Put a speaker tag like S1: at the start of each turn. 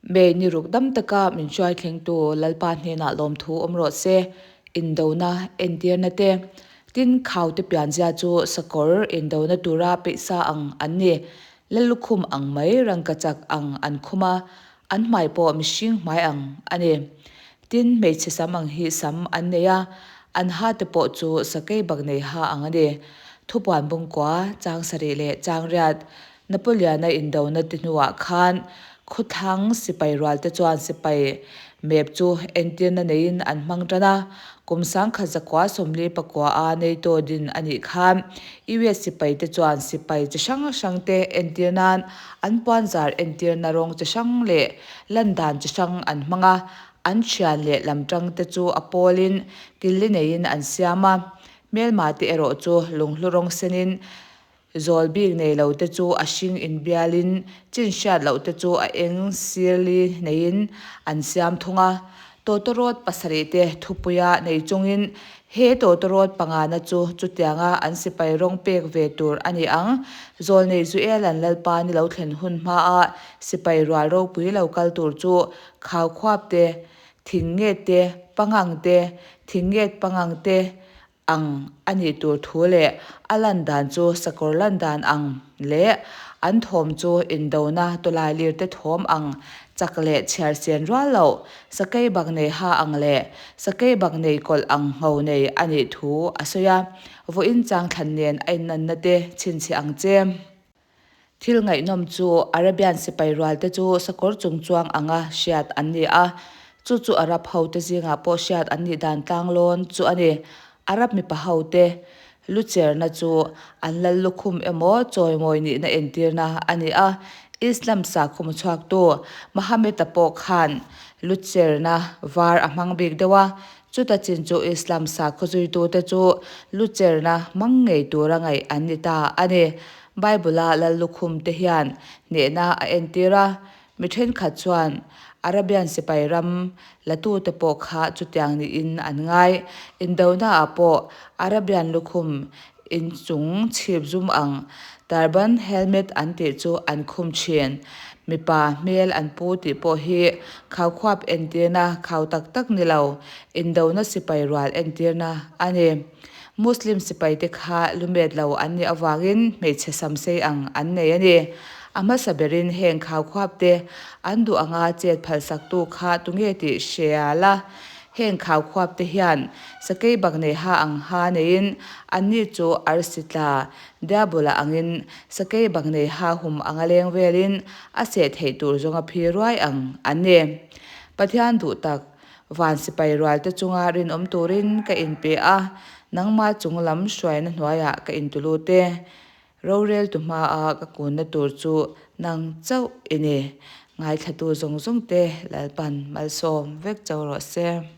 S1: May ni ruk dam taka min hruai thlengtu Lalpa hnenah lawmthu awm rawh se. Indona entirna te, tin khaute pianzia chu sakawr indona tura peihsa ang an ni. Lallukhum ang mai rangkachak ang an khum a, an hmai pawh mihring hmai ang a ni. Tin, hmeichhe sam ang hi sam an nei a, an ha te pawh chu sakei bak nei ha ang a ni. Thupuan bungkua, chang sarih leh chang riat, Napoleon-a indona ti hnuah khan khawthlang sipai rualte chuan sipai map chu entirna neiin an hmang tan a. Kum sangkhat zakua sawmli pakua a NATO din a nih khan US sipaite chuan sipai chi hrang hrangte entir nan an puanzar entirna rawng chi hrang leh lan dan chi hrang an hmang a, an thian leh lamtangte chu a pawlin killi neiin an siam a. Hmelmate erawh chu lunghlu rawng senin Zawl bik nei lo te chu a hring inbialin chin hriat loh te chu a eng sirli neiin an siam thung a. Tawtawrawt pasarih te thupuia nei chungin he tawtawrawt pangana chu chutianga an sipai rawng pek ve tur a ni ang. Zawlnei Zuelan Lalpa ni lo thlen hun hmaa sipai rual ropui lo kal tur chu Khaukhuap te, Thingnget te, Pangang te, Thingnget Pangang te, ang a nih tur thu leh a lan dan chu sakawr lan dan ang leh an thawm chu indona tawlai lir te thawm ang chak leh chhiar sen rual loh sakei bak nei ha ang leh sakei bak nei kawlh ang ngho nei a nih thu a sawi a, vawiin chang thlan nen a innanna te chhinchhiah ang che. Thil ngaihnawm chu Arabian sipai rualte chu sakawr chung chuang anga hriat an ni a, chu chu Arab hote zingah pawh hriat an nih dan tlanglawn chu a ni. Arab mipa hote lu cherna chu an lal lukhum emaw chawimawi nihna entirna a ni a, Islam sakhum chhuaktu Mohammed-a pawh khan lu cherna var a hmang bik deuh a, Chuta chin chu Islam sakhaw zuitute chu lucherna hmang ngei tura ngaih an ni ta a ni. Bible-a lal lukhumte hian hnehna a entir a, mi thenkhat chuan Arabian sipai ram latute pawh kha chutiang niin an ngai. Indonaah pawh Arabian lukhum Inchung chhip zum ang turban helmet an tih chu an khum thin. Mipa hmel an pu tih pawh hi khaukhuap entirna khau tak tak ni lo, indona sipai rual entirna a ni. Muslim sipaite kha lumet lo an nih avangin hmeichhe samsei ang an nei a ni. A hmasa berin heng khaukhuapte an duh anga chet phalsaktu kha tunge tih hria la. Heng khaukhuap te hian sakei bak nei ha ang ha neiin anni chu arsi tla, diabola angin sakei bak nei ha hum anga leng velin a seh theih tur zawnga phi ruai ang an ni. Pathian duh tak, van sipai rual te chunga rinawm turin ka inpe a, nangma chung lam hruaina hnuaiah ka intulut e. Roreltu hmaa ka kunna tur chu nang chauh i ni. Ngaithlatu zawng zawng te Lalpan malsawm vek chauh rawh se.